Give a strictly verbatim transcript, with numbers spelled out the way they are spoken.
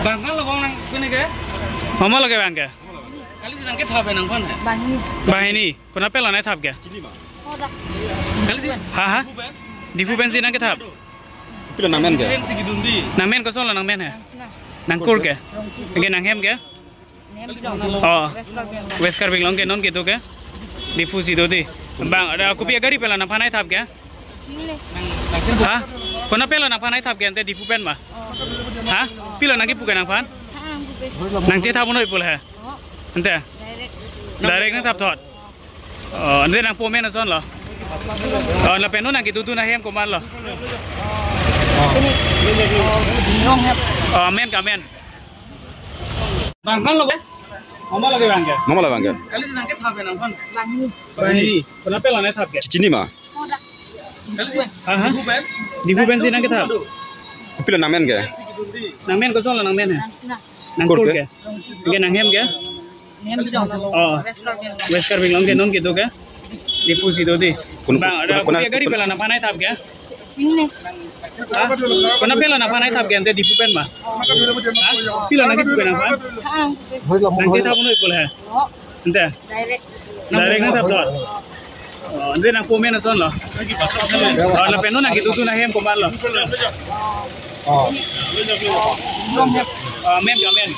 Bang kan lo bang nang pini ke? Mama lagi bang ke? Kali di nangkethap nangphan he? Banghini. Banghini. Konat pen lo nangkethap ke? Hoda. Kali di? Ha, ha? Diphu pen? Diphu pensi nangkethap? Pilo nangmen ke? Pen si kidun di. Nangmen koson lo nangmen he? Sina. Nangkur ke? Rongki. Anke nanghem ke? Nem Bidong. Oh. West Karbi Anglong. West Karbi Anglong ke non kedo ke? Diphu si do di. Bang, ada kopi agari pen lo nangphan nangkethap ke? Chinine. Ha? Konat pen lo nangphan nangkethap ke ante Diphu pen ma? Oh. Ha? Pilo nangkipu ke nangphan? Ha, ang bupe. Nangchethap noi pul he? Oh. Ante? Direct. Direct nangthap thot. Oh, ante nangpo men ason lo. Oh, lapen non nangkidudu nanghem komat lo. Pini. Oh, Bidong hep. Oh, men ke men. Bang kan lo ke? Mama lagi bang ke? Mama lagi bang ke? Kali di nangkethap nangphan? Banghini. Banghini. Konat pen lo nangkethap ke? Chinine ma? Hoda. Kali di? Ha, ha? Diphu pen? Diphu pensi nangkethap? Kopilo nangmen ke? Nangmen koson lo nangmen he? Sina. Nangkur ke? Rongki. Anke nanghem ke? Nem Bidong. Oh. West Karbi Anglong. West Karbi Anglong ke non kedo ke? Diphu si do di. Kon-, bang, ada kon-, kopi agari pen lo nangphan nangkethap ke? Chinine. Ha? Konat pen lo nangphan nangkethap ke ante Diphu pen ma? Oh. Ha? Pilo nangkipu ke nangphan? Ha, ang bupe. Nangchethap noi pul he? Oh. Ante? Direct. Direct nangthap thot. Oh, ante nangpo men ason lo. Oh, lapen non nangkidudu nanghem komat lo. Oh. Bidong hep. Oh, men ke men.